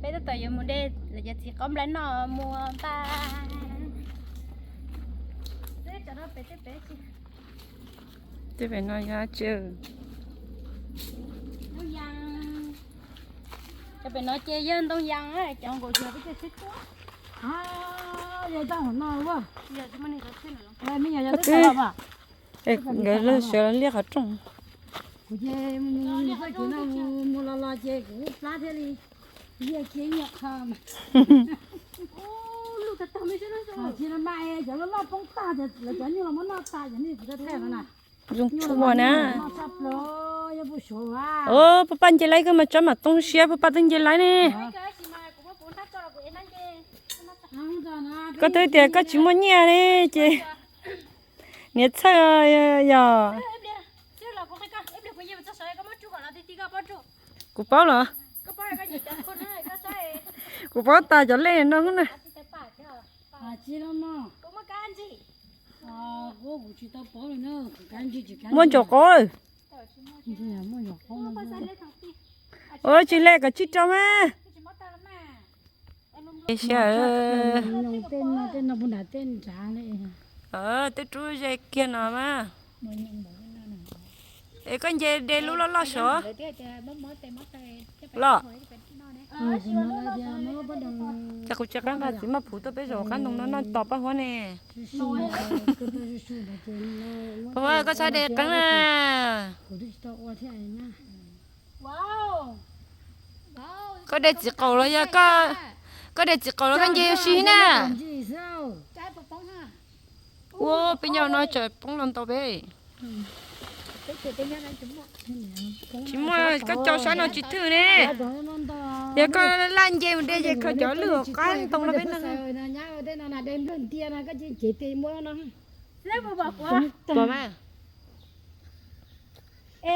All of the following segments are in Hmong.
Peb tab tom yuav mus de lawv cov txiv qaub nplai noj mus npaj. Tej pem no yog tsi? Cov pem no ces yog ntoo yas, cov nkaus yog peb cov tsheb tuaj. Nkawd sawv los liaj qhov rooj. Kuv ces mus txoj kev no mus los los ces kuv plab thiaj li liaj kiag nyiaj qho. Tsis no mas cov loj loj poob tag, lawv cov nyuj los muab noj tas, cov nej kuv thaij no na. Zoo tshua na. Puag paj nce laib koj mas tsob mam toob siab, puag paj twb nce laib ne. Koj twb tias koj tsis muaj nyiaj ne ces niam txhawj yog. Kuv paub los. Kuv paub tas cov lej no na. Muaj ntsaum qaub lawm. Ua tsis lej kom tsib rau mas. Twb rub ze kiag no mas. Es koj nce de lub loj loj sav los. Cas kuv tsis qeeb nqa txiv maj phuv tuaj peb zaum qab ntoo no noj tos paj huab ne. Paj huab koj txhob de qeeb na. Koj de txiv qaub los yog koj, koj de txiv qaub los koj nce yuav si na. Ua peb nyob no tseem poob los ntau peb. Tsis muaj, koj cau sab no tsis thwj ne. Yog koj laj nce mus de ces kho cov lwj qab ntoo no peb no. Pom mas.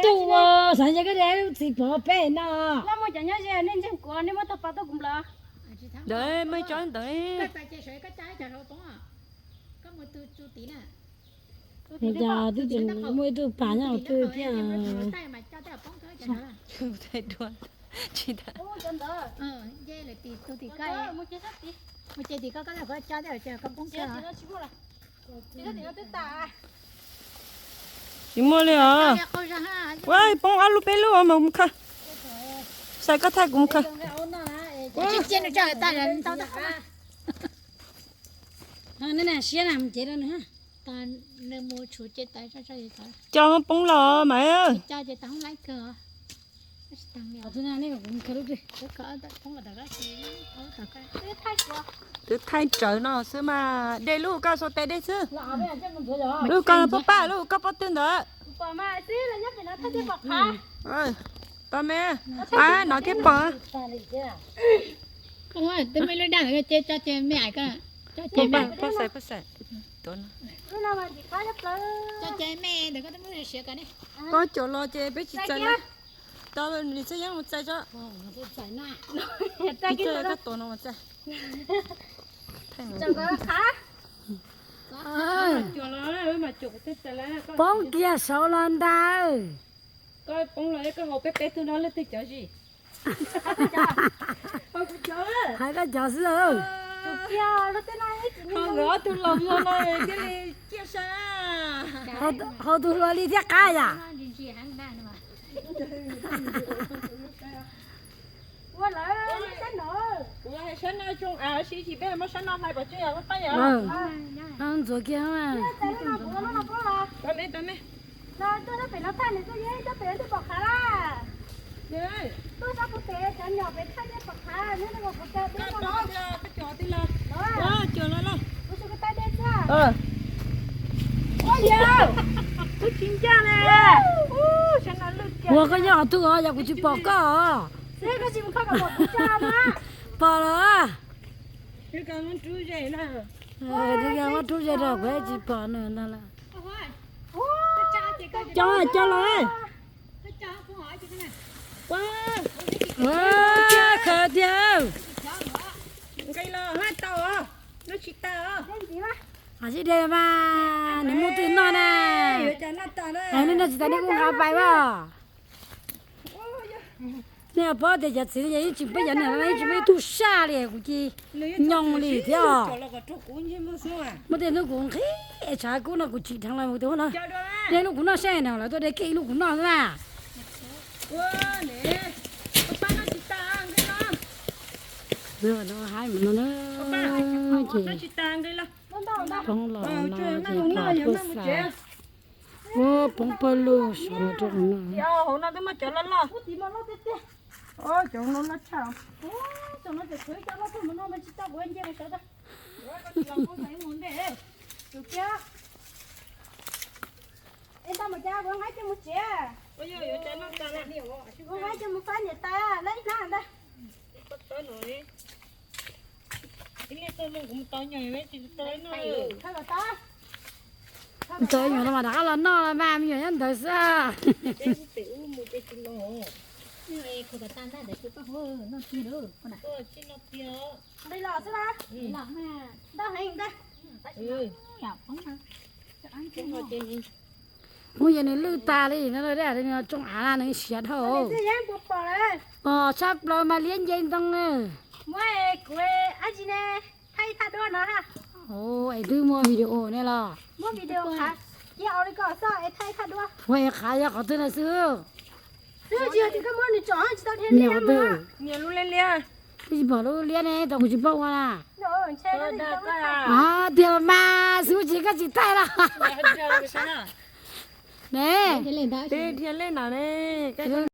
Tuaj xav nce koj de lub txiv pov peb no. Ntawd muaj tsob ntawd. Ua cas twb tseem muaj ib tug pas nyob hauv twg thiab. Tsis muaj li os. Ua poob ob lub peb lub mas mus khaws. Sai koj thaij kuv mus khaws. Cov poob los mas. Twb thaij rawv no xwb mas, de lub koj xau tes de xwb. Lub koj pob paj, lub koj pob tw ntawd. Pab me, a no thiab pom. Pab cov los ces peb tsis txais na. Tau nws txaj yeeb mus txais tso. Koj tua no mus txais. Poob kiag saud los ntag. Koj poob los koj haus peb peb tug no leej twg cov zis. Hais koj cov xwb. Haus nkawd ob tug laus no no thiaj li ciaj sa. Haus tus hluas li thiaj qab yam. Kuv hais sab no zoo av si, tsis peb muab sab no hlais pov tseg os pab yom. Ntxuav kiag. Ua koj nyob qhov twg os, yog kuv tsis pom koj os. Pom lawm. Muab rub ze rau kuv tsis pom nws no lawm. Cov cov los. Khaws tiag. Nqis los haj tau os, no tsis tau. Hais sib de mas nws muaj twg noj na. Noj tsis tau nej kuj nqa pais as. Nej paub tias cov txiv no yeej tsis peb cov niag no yeej tsis peb tub saj li kuv cia nyob li thiab os. Muaj tej hnub kuv nqhis tshav kub no kuv tsim dheev los mus tus no. Ib lub kuv noj seb no lawv tuaj de kiag ib lub kuv noj xwb na. Haib mus no na, ces poob los no ces pom tuaj xa. Ua poob pawg lug saum no rau hauv no. Ntawd nyuam no mas rov qab los noj los mas me nyuam nyob ntawd xwb. Kuv yog nws lwj tas li no, nws tsoo av na nws siav dhau. Os, tshaj plaws mas liab nce ntoo. Es twb muaj video ne los? Ua es qhav yog qhov twg na xwb? Niam qhov twg? Twb tsis pom lub liab ne, tau kuv tsis paub ua na. Tiag mas xwb tsis koj tsis thaij los. Ne, dhia lej na ne.